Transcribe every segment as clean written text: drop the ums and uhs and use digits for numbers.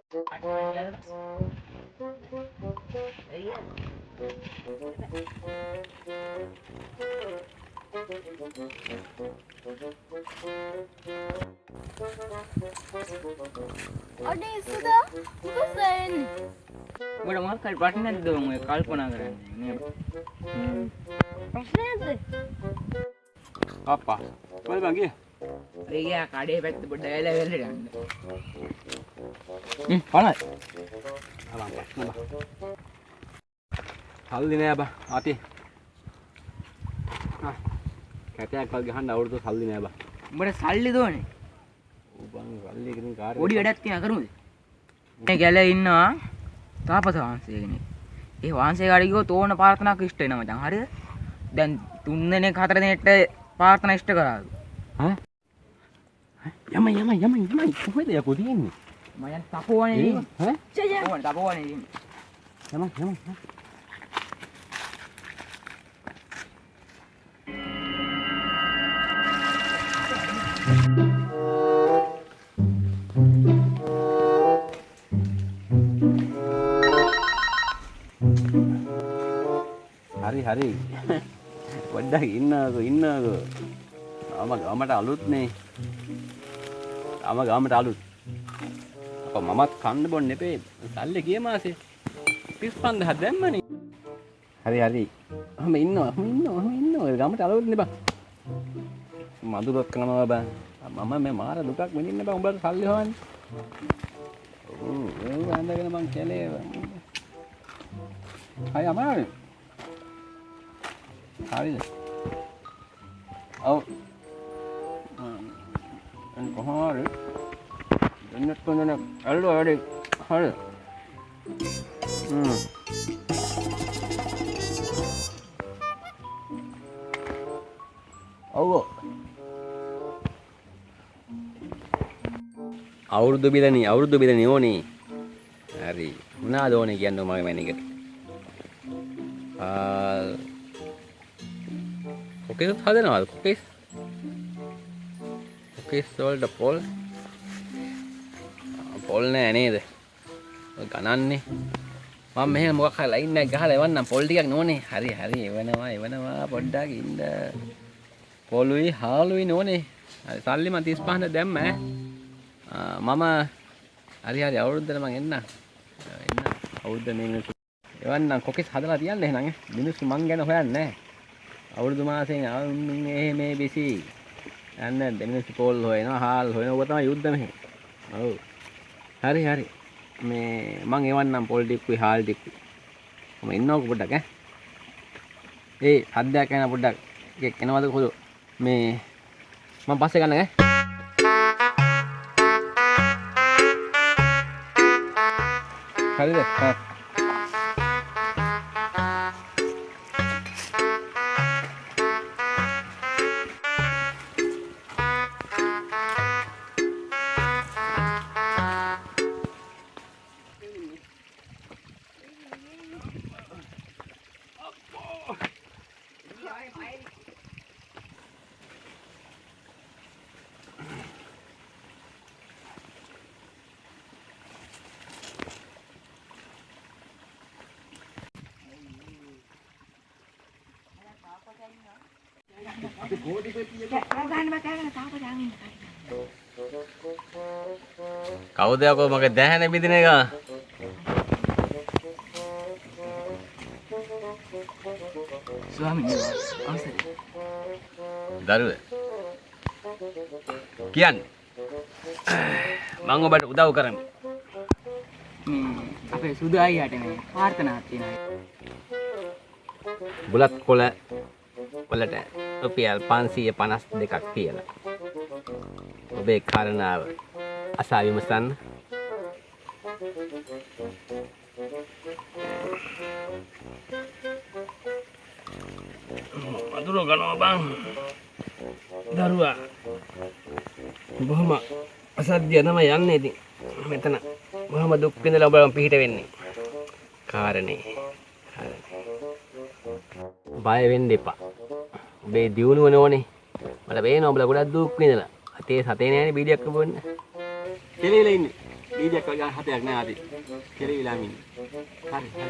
අඩේ සුදා මොකද එන්නේ? උඹට මොකක් හරි ප්‍රශ්නයක් ද ඔය කල්පනා කරන්නේ නේද? ප්‍රශ්නයක්ද? අප්පා කොහෙද බං ගියේ? ඔය ගියා කඩේ පැත්ත පොඩ්ඩක් ඇවිල්ලා වෙල්ලට යන්න. හ්ම් පණයි. ආ බං ප්‍රශ්න බං. සල්ලි නෑ බං ආතේ. ආ කැටයක් වල් ගහන්න අවුරුදු සල්ලි නෑ බං. උඹට සල්ලි දෝනේ. ඔව් බං සල්ලි එකකින් කාර් පොඩි වැඩක් තියෙනවා කරමුද? මේ ගැලේ ඉන්නවා තාපස වහන්සේ කෙනෙක්. ඒ වහන්සේ කාට ගියොත් ඕන ප්‍රාර්ථනාවක් ඉෂ්ට වෙනවා මචං. හරිද? දැන් තුන් දෙනෙක් හතර දෙනෙක්ට ප්‍රාර්ථනා ඉෂ්ට කරාලු. ඈ යමයි යමයි යමයි යමයි කොහෙද යකෝ තියෙන්නේ? මම තපෝවනේ ඉන්නේ. ඈ තපෝවනේ තපෝවනේ ඉන්නේ. යමයි යමයි. හරි හරි පොඩ්ඩක් ඉන්නකෝ ඉන්නකෝ. තාම ගමට අලුත් නේ. තාම ගමට අලුත්. අප මමත් කන්න බොන්න එපේ. සල්ලි ගිය මාසේ 35,000 දැම්මනේ. හරි හරි. ඔහම ඉන්නවා ඔහම ඉන්නවා ඔහම ඉන්නවා. ගමට අලුත් නේ බං. මధుරක් කනවා බං. මම මේ මාර දුකක් විඳින්න බං උඹලට සල්ලි හොයන්නේ. ඔව් ඔව් ඇඳගෙන බං කැලේ බං. හරි අමාරුයි. හරිද? ඔව්. අන්න කොහොම හරි දෙන්නත් කොහොමද ඇල්ලුවා වැඩේ. හරි. හ්ම්. ඔව්. අවුරුදු බිලනි අවුරුදු බිලනි ඕනේ. හරි. මොනවාද ඕනේ කියන්න මගේ මැනිකට. ආ කොකේස් හදනවද කොකේස්? කොකේස් වලට පොල් පොල් නෑ නේද? ඔය ගණන්නේ. මම මෙහෙම මොකක් හරි ලයින් එකක් ගහලා එවන්නම් පොල් ටිකක් නෝනේ. හරි හරි එවනවා එවනවා පොඩ්ඩක් ඉන්න. පොළුයි හාලුයි නෝනේ. හරි සල්ලි මං 35 දැම්ම ඈ. මම හරි හරි අවුරුද්දට මං එන්නම්. එන්න අවුරුද්ද මේ මිනිස්සු එවන්නම් කොකේස් හදලා තියන්න එහෙනම් ඈ. මිනිස්සු මං ගැන හොයන්නේ නෑ. අවුරුදු මාසෙන් මේ මේ බිසි යන්නේ නැද්ද? මිනිස්සු පොල් හොයනවා හාල් හොයනවා. ඔබ තමයි යුද්ධ මෙහෙ. ඔව් හරි හරි මේ මං එවන්නම් පොල් ටිකුයි හාල් ටිකුයි. මම ඉන්නවකෝ පොඩ්ඩක් ඈ. ඒ සද්දයක් එන පොඩ්ඩක් එකෙක් එනවද කොහොද මේ මං පස්සේ ගන්න ඈ. හරිද? හා කවුද යකෝ මගේ දැහැන බිඳින එක? ස්වාමීන් වහන්සේ අවසරයි. දරුව කියන්න මං ඔබට උදව් කරමි. මේ අපේ සුදු අයියාට මේ ප්‍රාර්ථනාවක් තියෙනවා. බුලත් කොළ වලට රුපියල් 552ක් තියලා ඔබේ කාරණාව අසා විමසන්න. මధుර ගනවා බං. දරුවා බොහොම අසද්‍ය තමයි යන්නේ ඉතින්. මෙතන බොහොම දුක් විඳලා ඔබ පිහිට වෙන්නේ. කාරණේ. බය වෙන්න එපා. ඔබේ දියුණුව නෝනේ. මට පේනවා ඔබලා ගොඩක් දුක් විඳලා. අතේ සතේ නෑනේ බීඩියක් බොන්න. කෙලෙලා ඉන්නේ. බීඩියක් වගේ ගන්න හතයක් නෑ අතේ. කෙරවිලාම ඉන්නේ. හරි හරි.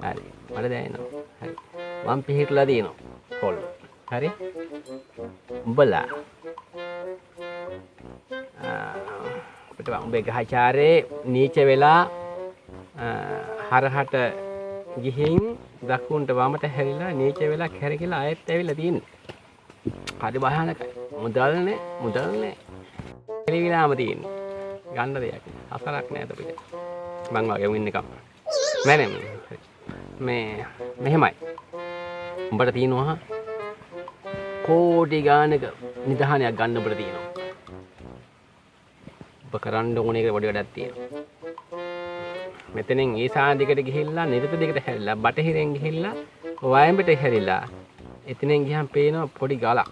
හරි. මට දැනෙනවා. හරි. මං පිහිටලා තියෙනවා. පොල්. හරි. උඹලා අපිට උඹේ ග්‍රහචාරේ නීච වෙලා හරහට ගිහින් දකුණට වමට හැරිලා නීච වෙලා කැරකිලා ආයෙත් ඇවිල්ලා තියෙන්නේ. හරි භයානකයි. මුදල් නෑ මුදල් නෑ. කෙලිවිලාම තියෙන්නේ. ගන්න දෙයක් නෑ. අසරක් නෑ අපිට. මං වගේ උන් ඉන්නකම්. නෑ නෑ හරි. මේ මෙහෙමයි. උඹට තියෙනවා කෝටි ගානක නිදහනයක් ගන්න උඹට තියෙනවා. ඔබ කරන්න ඕන එක පොඩි වැඩක් තියෙනවා. මෙතනින් ඊසාන දිගට ගිහිල්ලා නිරත දිගට හැරිලා බටහිරෙන් ගිහිල්ලා වයඹට හැරිලා එතනින් ගියාම පේනවා පොඩි ගලක්.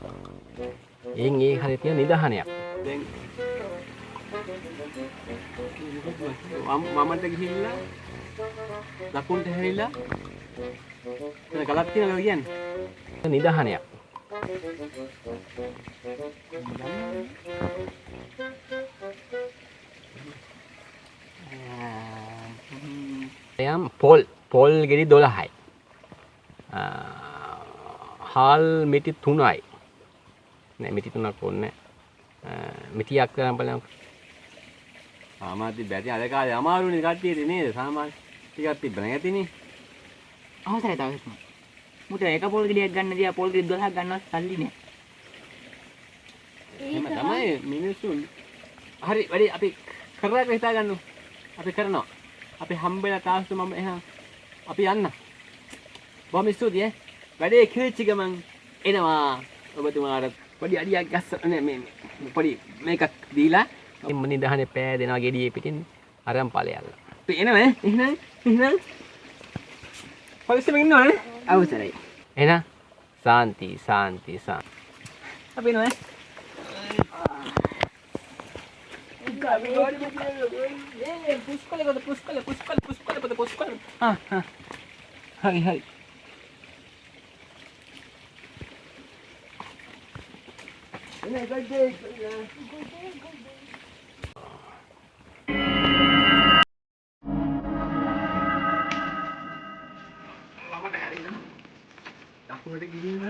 එයින් ඒ හරිය තියෙන නිදහනයක්. දැන් වමට ගිහිල්ලා දකුණට හැරිලා එතන ගලක් තියෙනවා කියන්නේ. නිදහනයක්. යම් පොල් පොල් ගෙඩි 12යි. හාල් මිටි 3යි. නෑ මිටි 3ක් ඕනේ නෑ. මිටියක් කරන් බලමු. සාමාන්‍ය බැරි අද කාලේ අමාරුනේ කට්ටියට නේද? සාමාන්‍ය ටිකක් තිබ්බ නැතිනේ. අවසරයි තව එකක්. මුට එක පොල් ගෙඩියක් ගන්න දියා පොල් ගෙඩි 12ක් ගන්නවත් සල්ලි නෑ. එහෙම තමයි මිනිස්සු. හරි වැඩි අපි කරලා හිතා ගන්නු. අපි කරනවා. අපි හම්බෙලා තාස්තු මම එහෙනම් අපි යන්න. බොහොම ස්තුතියි ඈ. වැඩේ කිරිච්ච ගමන් එනවා. ඔබතුමාට පොඩි අඩියක් ගස්ස නෑ මේ පොඩි මේකක් දීලා එම්ම නිදහනේ පෑ දෙනවා ගෙඩියේ පිටින් අරන් ඵලයල්ලා. අපි එනවා ඈ. එහෙනම් එහෙනම් පොලිසියෙන් ඉන්නවනේ. අවසරයි. එහෙනම් සාන්ති සාන්ති සාන්ති. අපි එනවා ඈ. හරි හරි. දකුණට ගිහින්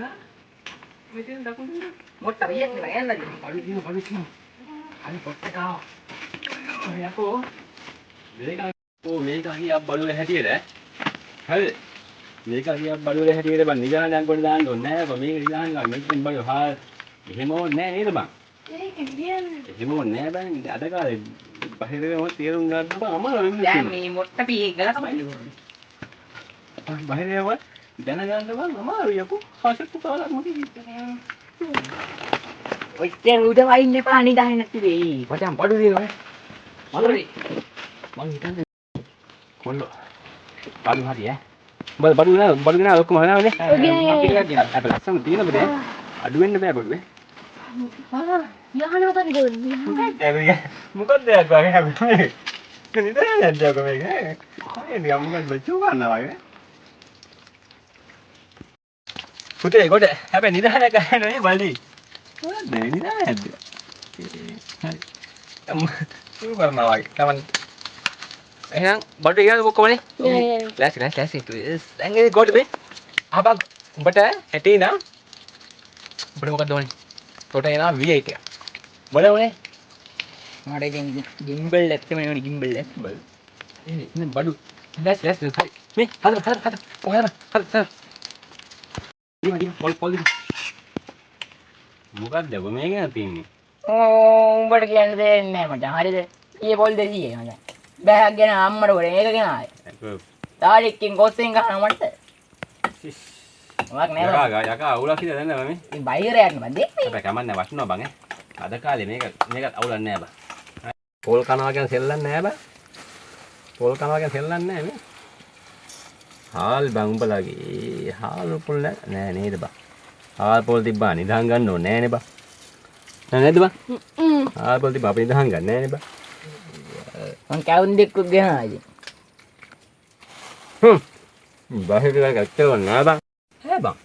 මෙතන දකුණට මොට්ට වියක් නේ යන්න. බඩු තියෙන බඩු තියෙන. හරි පොට්ට කාව. යකෝ මේක ඕ මේක හරියක් බඩු වල හැටියට හරි මේක හරියක් බඩු වල හැටියට බං නිදානයක් ගොඩ දාන්න ඕනේ නෑ බං මේක නිදාන ගන්න මෙතෙන් බඩු හා එහෙම ඕනේ නෑ නේද බං ඒක කියන්නේ එහෙම ඕනේ නෑ බං අද කාලේ බහිර වෙම තේරුම් ගන්න බං අමාරු දැන් මේ මොට්ට පී ගලක බලන්න. බහිර වෙම දැනගන්න බං අමාරු යකෝ හසතු කාලක් මොකද ඔය ඉතින් උඩ වයින්න එපා නිදාගෙන නැති වෙයි. මචං බඩු තියෙනවා ඈ මං හිතන්නේ කොල්ලෝ බඩු හරි ඈ බඩු බඩු නෑ බඩු නෑ ඔක්කොම හොයනවනේ අපේ ලස්සන තියෙන බඩේ අඩු වෙන්න බෑ බඩු ඈ යහනවා තනි ගොන්නේ මොකක්ද යක් වගේ හැබැයි නිදා නැද්ද යකෝ මේක ඈ නිකන් මොකක්ද චූ කරනවා වගේ පුතේ කොට හැබැයි නිදානයක් ගන්න බලි මොකක්ද නිදා නැද්ද හරි චූ කරනවා වගේ තමන් එහෙනම් බඩු ඊළඟ ඔක්කොමනේ ලෑස්ති ලෑස්ති ලෑස්ති දැන් ඒ කොට මේ ආපක් උඹට හැටේ නම් උඹට මොකක්ද ඕනේ තොට එනවා V8 එක මොන ඕනේ මට ඉතින් ගිම්බල් ඇත්තම නෙවෙයි ගිම්බල් ඇත්ත. බල් ඒ නේ බඩු ලෑස්ති ලෑස්ති හරි මේ හදන්න හදන්න හදන්න ඔය හදන්න හදන්න දීම දීම පොල් පොල් දීම මොකක්ද ඔබ මේ ගැන තියෙන්නේ ඕ උඹට කියන්න දෙන්නේ නෑ මචං. හරිද? ඊයේ පොල් 200 මචං. බෑග් ගෙන අම්මට පොඩ මේක ගෙන ආයේ. තාලෙක්කින් කොස්සෙන් ගහනවා මට. මොකක් නෑ බං. යකා යකා අවුලක් කියලා දැන් නෑ මේ ඉතින් බයිරයක් නේ බං දෙන්නේ. හැබැයි කමක් නෑ වටිනවා බං ඈ අද කාලේ මේක මේකත් අවුලක් නෑ බං පොල් කනවා කියන සෙල්ලම් නෑ බං. පොල් කනවා කියන සෙල්ලම් නෑ නේ. හාල් බං උඹලගේ හාල් පොල් නෑ නේද බං. හාල් පොල් තිබ්බා නිදහන් ගන්න ඕනේ නෑනේ බං. නෑ නේද බං? හාල් පොල් තිබ්බා අපි නිදහන් ගන්න නෑනේ බං. මං කැවුම් දෙකක් ගෙන ආවා ඉතින්. හ්ම්. බාහිර වගේ ඇත්තව නෑ බං. ඈ බං.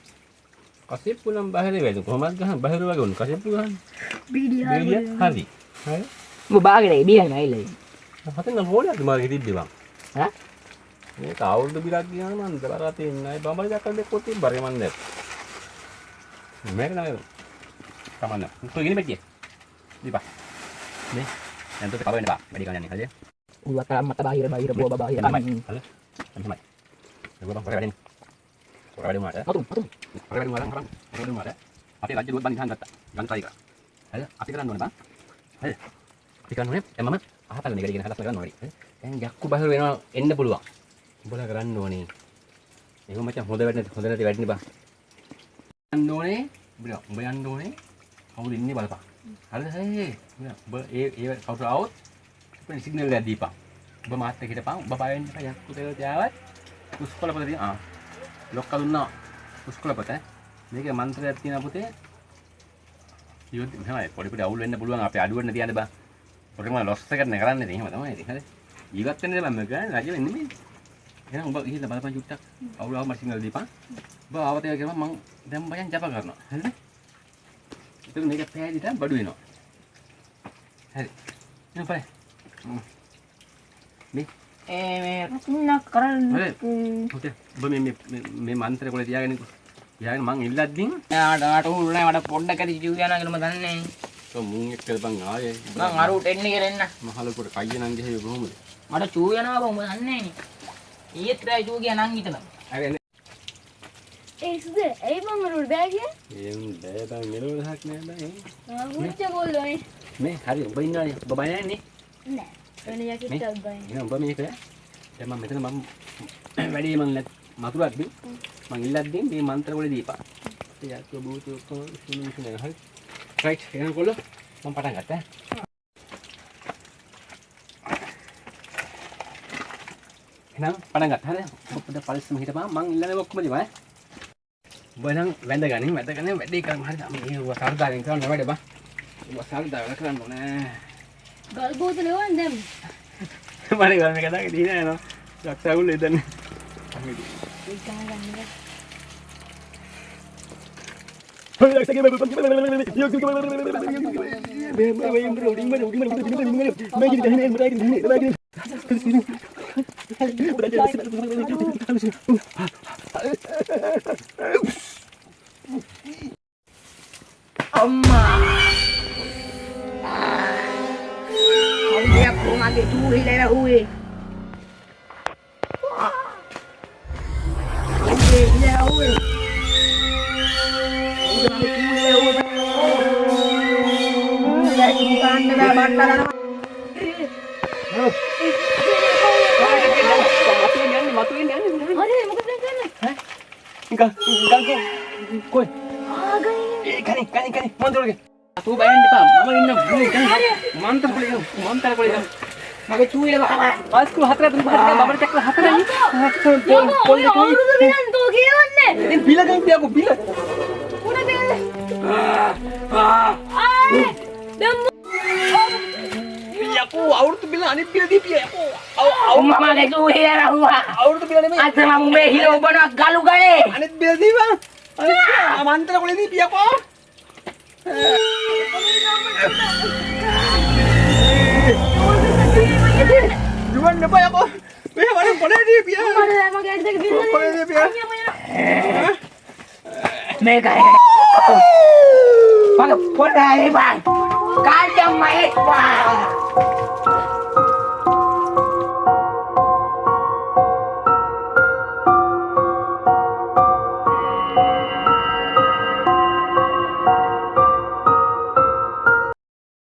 කසිප්පු නම් බාහිර වෙන්නේ කොහොමද ගහන්න බාහිර වගේ උන් කසිප්පු ගහන්න. බීඩියා බීඩිය හරි. හරි. උඹ බාගෙන බියන් ඇවිල්ලා ඉන්නේ. හතෙන් නම් හෝලියක්ද මාගේ තිබ්බේ බං. ඈ? මේක අවුරුදු බිලක් ගියාම මං දබරා තින්නයි බඹල දැක්කම දෙක්කොත් තිබ්බරේ මන් දැක්. මේක නෑ. කමන්න. උන් ගිනි පෙට්ටිය. දීපා. නේ. දැන් තොට කව වෙන්න බා. වැඩි ගන්න යන්නේ හරිද? ඌ අතර මත බාහිර බාහිර බෝ බාහිර. හරි. තමයි. ඒක බං පොර වැඩෙන්නේ. පොර වැඩි වුණාට. මතු මතු. පොර වැඩි වුණාට කරන්. පොර වැඩි වුණාට අපේ රජ්‍ය දුවත් බං නිහන් ගත්තා. ගන්න try කරා. හරිද? අපි කරන්න ඕනේ බං. හරිද? අපි කරන්න ඕනේ. දැන් මම අහතල මේක ඉගෙන හදලා කරන්න ඕනේ. හරි. දැන් යක්කු බහිර වෙනවා එන්න පුළුවන්. උඹලා කරන්න ඕනේ. ඒක මචං හොඳ වැඩ නැති හොඳ නැති වැඩනේ බං. යන්න ඕනේ. උඹලා උඹ යන්න ඕනේ. කවුද ඉන්නේ බලපන්. හරිද? හරි. උඹ ඒ ඒ කවුරු ආවොත් උඹ සිග්නල් එකක් දීපන්. උඹ මාත් එක්ක හිටපන්. උඹ බය වෙන්න එපා. යක්කු තෙල තියාවත් පුස්කොළ පොත තියෙන ආ. ලොක්ක දුන්නා පුස්කොළ පොත ඈ. මේකේ මන්ත්‍රයක් තියෙනවා පුතේ. යොත් මෙහෙමයි පොඩි පොඩි අවුල් වෙන්න පුළුවන් අපේ අඩුවට තියන්න බං. පොඩි මම ලොස් එකක් නේ කරන්නේ ඉතින් එහෙම තමයි ඉතින් හරි. ජීවත් වෙන්න බං මම කියන්නේ රජ වෙන්නේ නෙමෙයි. එහෙනම් උඹ ගිහිල්ලා බලපන් චුට්ටක්. අවුල් ආව මට සිග්නල් දීපන්. උඹ ආවත ඒ කියලා මං දැන් බයන් ජප කරනවා. හරිද? එතකොට මේක පෑදිලා බඩු වෙනවා. හරි. එහෙනම් බලන්න. මේ ඒ මේ රචනා කරන්න. හරි. ඔතේ උඹ මේ මේ මේ මන්ත්‍රය කොලේ තියාගෙන ඉන්න. තියාගෙන මං ඉල්ලද්දින් යාට ආට උල් නෑ මට පොඩ්ඩක් හරි ජීව යනවා කියලා මම දන්නේ නෑ. ඔය මුන් එක්ක බං ආයේ. මං අර උට එන්නේ කියලා එන්න. මහලොකුට කයිය නම් ගිහේ කොහොමද? මට චූ යනවා බං උඹ දන්නේ නෑනේ. ඊයේත් රෑ චූ ගියා නංගිට බං. හරි එන්න. ඒ සුදේ ඇයි බං අර උඩ බෑ ගියේ? ඒ උන් බෑ බං මෙලොවහක් නෑ බං. ආ මුච්ච ගොල්ලෝ නේ. මේ හරි උඹ ඉන්නවනේ. උඹ බය නෑනේ. නෑ. වෙන යකෙක්ටවත් බය නෑ. එහෙනම් උඹ මේක දැන් මම මෙතන මම වැඩි මං මතුරක්දී මං ඉල්ලද්දී මේ මන්ත්‍ර වල දීපන්. ඒ යක්කෝ භූත ඔක්කොම සුණු විසුණු හරි. රයිට් එහෙනම් කොල්ලෝ මම පටන් ගත්තා ඈ. එහෙනම් පටන් ගත්තා හරි. ඔබ පොඩ පරිස්සම හිටපන් මං ඉල්ලන්නේ ඔක්කොම දීපන් ඈ. උඹ නම් වැඳ ගනින් වැඳ ගනින් වැඩේ කරමු හරිද? මේ ඌව සර්දාවෙන් කරන්න වැඩ බං. ඌව සර්දාවෙන් කරන්න ඕනේ. ගල් බෝතලේ වань දැන්. මට ගල් මේක දාගෙන දිනා යනවා. යක්ෂාගුල්ල ඉදන්නේ. ඒක ගන්න බෑ. අම්මා. කවුද යකෝ මගේ චූ හිලලා ඇහුවේ? කවුද හිලලා ඇහුවේ? කවුද මගේ චූ හිලලා ඇහුවේ? දැන් ගන්න බෑ බට්ටලා. මතුවෙන්නේ යන්නේ මතුවෙන්නේ යන්නේ. හරි මොකද දැන් කරන්නේ? ඈ නිකන් නිකන් කොයි ආ ගයින්. ඒ කණි කණි කණි මන්ත්‍ර වල තෝ බය වෙන්න එපා මම ඉන්න මන්ත්‍ර කොලේ මන්ත්‍ර කොලේ මගේ චූ හිලලා පාස්කු හතර තුන පහ බබර චක්‍ර හතරයි යකෝ ඔය අවුරුදු බිලන් තෝ කියවන්නේ. ඒ බිල ගන්න තියාකෝ බිල මොන බිල? ආ දැන් යකෝ අවුරුදු බිල අනිත් බිල දීපිය යකෝ අම්මා මගේ චූ හිලලා ඇහුවා. අවුරුදු බිල නෙමෙයි අද මම මේ හිල ඔබනවා ගලු ගලේ. අනිත් බිල දීපන් අනිත් මන්ත්‍ර කොලේ දීපිය යකෝ දුවන්න එපා යකෝ මෙහෙ වරෙන් කොලේ දීපිය මට දැන් මගේ ඇස් දෙක බිල්ල කොලේ දීපිය මේකයි. මගේ පොඩයි බං. කාල්ජම් මගේ බං.